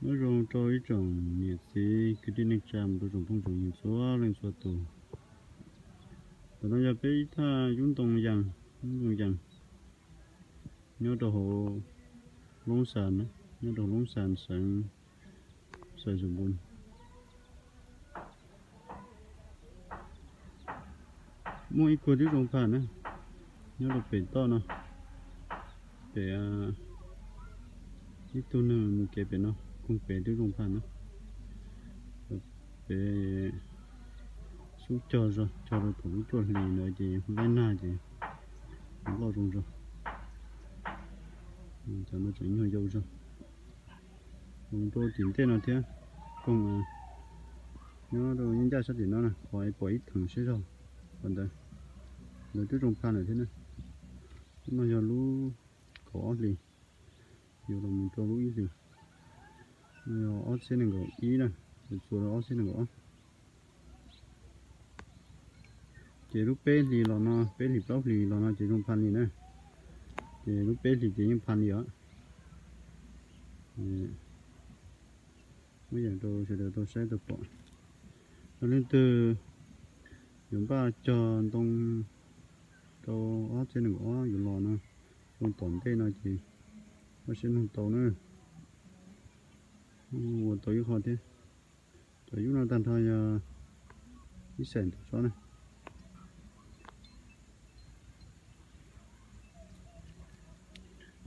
Nyob zoo rau ib tsoom niam txiv kwv tij neej tsa mus rau tsoom phooj tsoom ywg txhua leej txhua tus. Ntawm no yog peb ib thaj yub ntoo yas, yub ntoo yas nyob rau hauv Loob Xas, nyob rau hauv Loob Xas xeev Xais Xus Npus. Muaj ib kuag twb zoo phaj na, nyob rau pem toj no, pem ib tug neeg mus kev pem no, koog pem twb zoo phaj na. Pem xub cog zog, cog rau thaum lub cuaj hlis ntawd ces laib nag ces loj zoo zog. Cov no tseem nyuag yau zog. Mus rau tim ntej no thiab, koog nyob rau ncaj sab tim no na, qhov pom ib theem siab zog, qhov ntawd, ntawd twb zoo phaj lawm thiab na. Lub no yog lub kaum ob hlis, yuav los mus rau lub ib hlis. No yog ob txhiab nees nkaum ib na, txuas rau ob txhiab nees nkaum ob. Ces lub peb hlis los no, peb hlis plaub hlis los no ces zoo phaj li na. Ces lub peb hlis ces yeej phaj li os. Muab yeem rau sawv daws tau saib tau pom. Yog leej twg yuav npaj cog ntoo rau ob txhiab nees nkaum ob yuav los no, zoo tom ntej no ces koj siab nug tau na. Ua tau ib qho thiab. Cov yub no tag nrho yog ib xeem tus tsob na.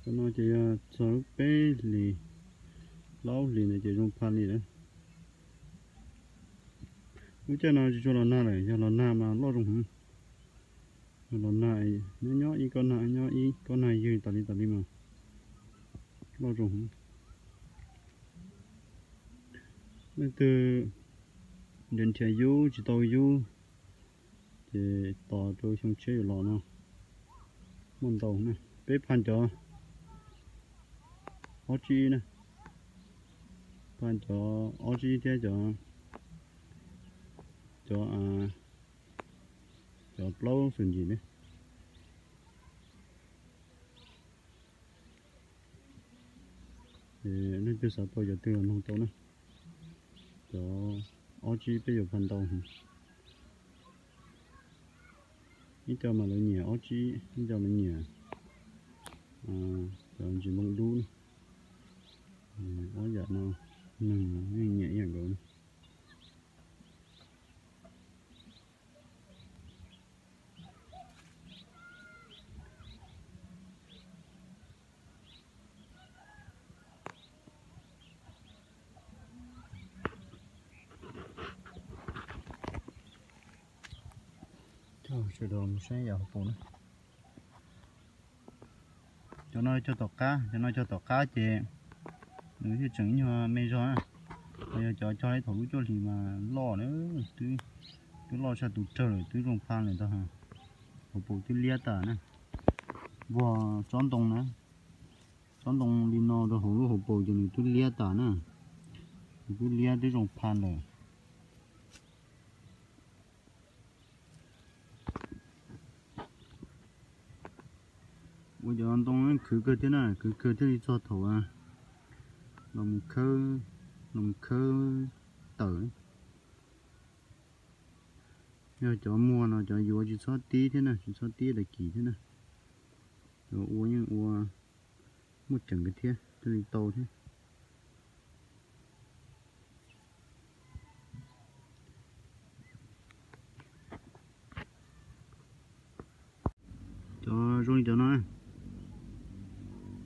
Cov no ces yog txog lub peb hlis, plaub hlis ntawd ces zoo phaj li lawm. Lub caij no tsis tshua los nag lawm, yog los nag mas loj zoo heev. Yog los nag, nyob nyob ib kob nag, nyob ib kob nag ywg tas li tas li mas loj zoo heev. Leej twg nrhiav nrhiav yub tsis tau yub ces tos rau xyoo tshiab yuav los no muaj ntau na. Peb phaj cov ob tsib na, phaj cov ob tsib thiab cov, cov, cov plaub xus ntsis ne. Leej twg xav tau cov twg los nug tau na. Cov ob tsib peb yuav phaj ntau heev. Ib co mas lawv nyiam ob tsib, ib co lawv nyiam cov ntsis npoo dub na. Ob yam no neeg yeej nyiam ib yam nkaus na. Coj sawv daws mus saib yam hauv paus na. Cov no cog tom qab, cov no cog tom qab ces nws thiaj tseem nyuag me zog na. Ho yog cov cog thaum lub cuaj hlis mas loj na, twb, twb loj tshaj tus rawg lawm, twb zoo phaj lawm ntag. Hauv paus twb liab tas na. Npuag tsob ntoo na, tsob ntoo li no rau hauv lub hauv paus ces nws twb liab tas na. Nws twb liab twb zoo phaj lawm. Ua cov ntoo khwv kawg thiab na, khwv kawg thiaj li txog thaum los mus khawb, los mus khawb tawm. Yog cov muag no cov yuav tsis txhob tib thiab na, tsis txhob tib daim kis thiab na. Cov ua yeej ua muaj ceem kawg thiab thiaj li tau thiab. Cov zoo li cov no,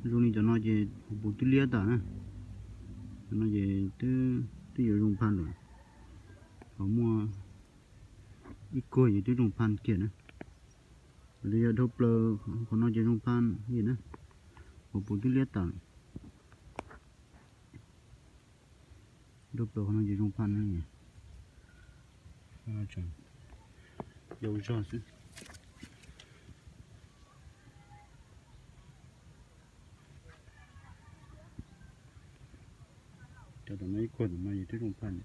zoo li cov no ces hauv paus twb liab tas na. Cov no ces twb yuav zoo phaj lawm. Ho muaj ib kuag ces twb zoo phaj kiag na. Yog dhau plaws qhov no ces zoo phaj li na. Hauv paus twb liab tas. Dhau plaws qhov no ces zoo phaj na. Yau zog xwb. Cov tom no ib kuag tom no ces twb zoo phaj.